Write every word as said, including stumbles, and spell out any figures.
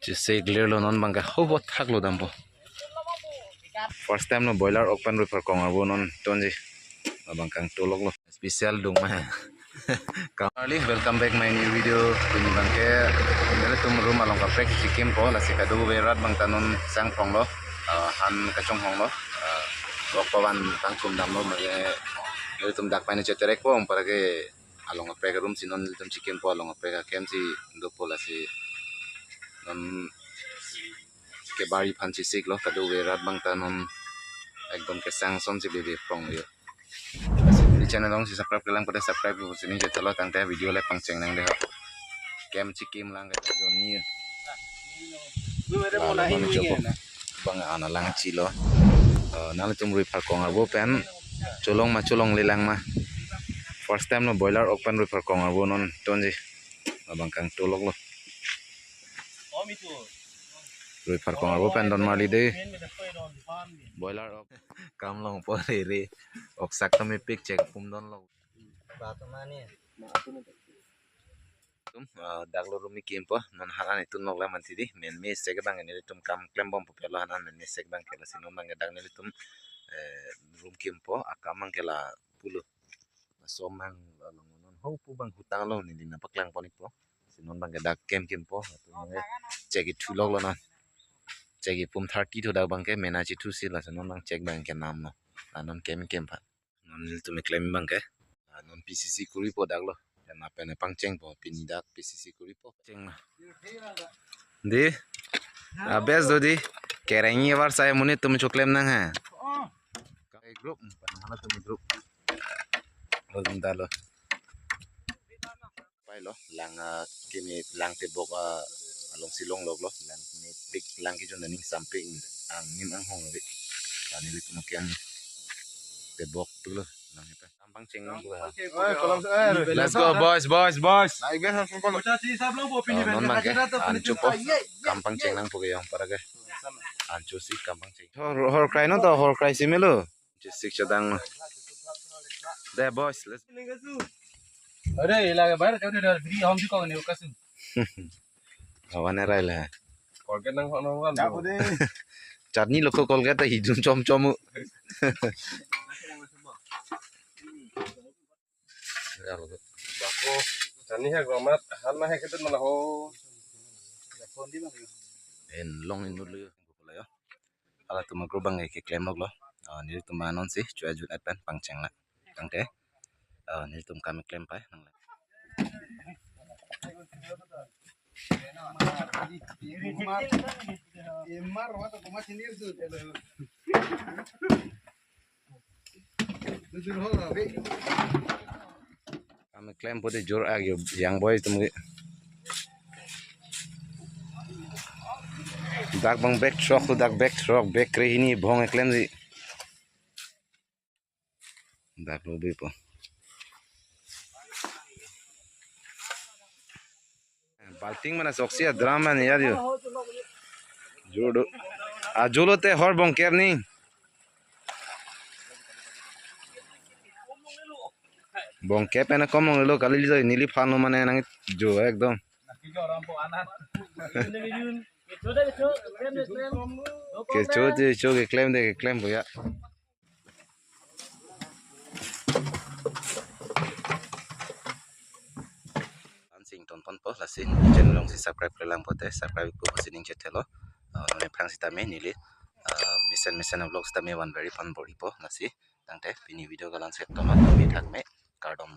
Chesik lir lo non abangke hobo thak lo dampo. First time lo boiler ok pen rui pharkong arvo non tonji. Abang kangtulok lo. Special dung ma. Kamarli, welcome back my new video. Pini abangke nelitum room along kaprek chikimpo, lasi kadokave rat abang ta non sang phong lo. Ah, han kachonghong lo. Ah, ok pavan tangkum dam lo, mane nelitum dak pai ne cheterek po, ong para ke along kaprek room si non nelitum chikimpo, along kaprek akem si dopo, lasi non kebari aphan chesik lo, kadokave rat abang ta non ekdom kesang ason si bebe phong yo. Lasi neli channel along si subscribe kelang pada subscribe po sining chetelo, tangte video le pangcheng nang de ho. Kem chikim lang ke Johnny. Lalo mani chopo. Abang ana lang chilo. Eh, nelitum rui pharkong arvo pen cholong ma cholongle lang ma. First time lo boiler ok pen rui pharkong arvo non tonji. Abang kangtulok lo. Rui pharkong arvo pen don marli de. Boiler ok. Kam longpo rere. Ok sak ta mepik chek pum don lo. Tum, ah, dak lo room kimpo, non hanan itum nok lang man tidi, men me sek abang nelitum kam klem bompo pelo hanan men me sek abang ke, lasi non abang dak nelitum, eh, room kimpo, akam abang ke lapu lo. Som abang along non ho pu abang hutang lo neli nangpaklang ponpo. Si non abang ke dak kem kimpo, atum abang ke chek ithu lok lo non. Chek ipum thirty thu dak abang ke mena chithu si, lasi non abang chek abang ke nam lo. La non kem kem pha. Non nelitum keklem abang ke. Ah, non P C C kuripo dak lo. Pen apen pangchengpo, pini dak P C C kuripo. Cheng ma. Di. Ah, best do di. Kereng avar saya monit atum choklem nang ha. Kai group, pen halatum group. Lo gunda lo. Pai lo, lang, ah, kimi lang tebok, ah, along si longlok lo, lang kimi pik lang kejun aning sampik angnim anghong lo. Ani litum ke ang tebok tu lo, lang kita. Kam pangcheng nang pu ke. Let's go, boys, boys, boys. Oh, non abang ke, ancho po. Kam pangcheng nang pu ke yang para ke. Ancho si kam pangcheng. Hor, hor krai non to, hor krai si melo. Chesik chedang lo. De, boys, let's. Are, lage bar, kau dah beri hom si kau ni kasu. Awan erai la. Colgate nang hok nang kan. Chutney lo ko Colgate ta hijum chom chom. Bako, chutney hai gramat, han ma hai ketun mana ho. En long in lo. Halatum group abang ke keklem lok lo. Ah, nelitum anonsi chu ajut at pen pangcheng la. Tangte, ah, nelitum kam klem pai nang la. Kam klem pute jor ag yo, young boy atum ke. Dak abang bag throk, dak bag throk, bag krehini bhong klemji. Dak lo bipo. Balting mana soksi a drum mana ya yo. Jor do. Ajo lote hor bongker ni. Bongker pen kom lo kali lo neli phan lo mane nang jo ekdom. Kecho kecho keklem de keklem bo ya. Lansing tonton po lasi channel along si subscribe kelang pute subscribe po sining chetelo. Ah, nang aphrang sitame neli, ah, mesen mesen vlog sitame van very fun bor-ipo lasi. Tangte pini video ke la-ansi tonton, thakme, kardom.